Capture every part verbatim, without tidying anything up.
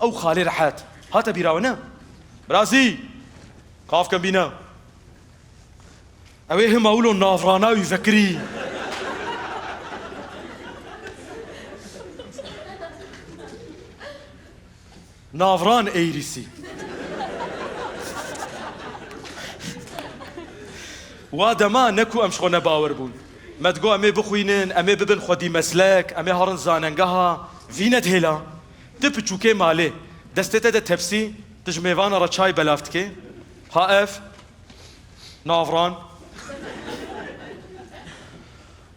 Ew xalê rehet. Hate bîra we ne? Birazî! Qavkem bîne. Ew ê hima wilo navrana wî vekirî. Navran eyrîsî. Wa dema ne ku em ji xwe nebawer bûn. Me digot em ê bixwînin, em ê bibin xwedî meslek, em ê herin zanengeha. Vî nedihêla. Tu piçûkê malê, destê te de tepsî, tu ji mêvana re çay belav dikê. Ha ev. Navran.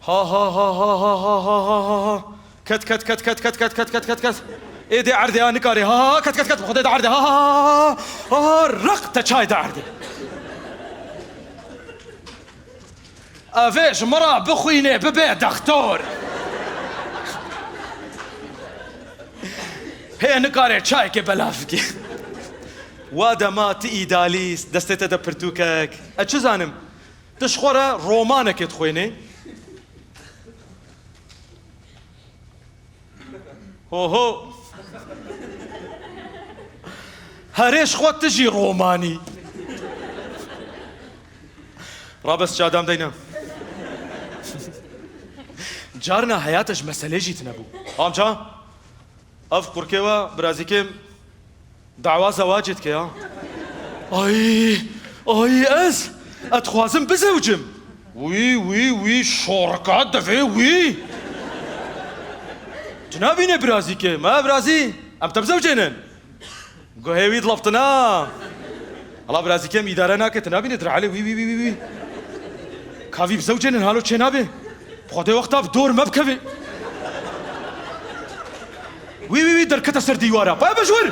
Ha, ha, ha. Ket, ket, ket. Ê dê erdê, ha, nikarê. Ha, ha, ha, ket, ket, ket. Xwedê de erdê. Ha, ha, ha, ha, ha, ha, ha, ha, ha, req te çay de erdê. Ev ê ji min re bixwînê, bibe dextor. Hê nikare çayekê belav bike. Wa dema tu îdalîst, destê te de pirtûkek. Ez çi zanim? Tu ji xwe re romanekê dixwênê. Ho ho. Herê ji xwe tu jî romanî. Rabes çadam deyne. Carna heyate ji meselê jî tine bû. Amca, ev kurkê we birazîkêm dawa zewacê dike ya. Ay, ay ez, ez dixwazim bizewcim. Wî, wî, wî, şorka divê wî. Tu nabîne birazîkê, me birazî, em te bizewcênin. Guhê wî dilaptina. Hala birazîkêm îdare nake, tu nabîne direlê wî, wî, wî, wî, wî. Ka vî bizewcênin halo çê nabe. Xwedê wexta bi dor me bikeve. Wî, wî, wî, derkete ser dîwara. Paya be ji wir!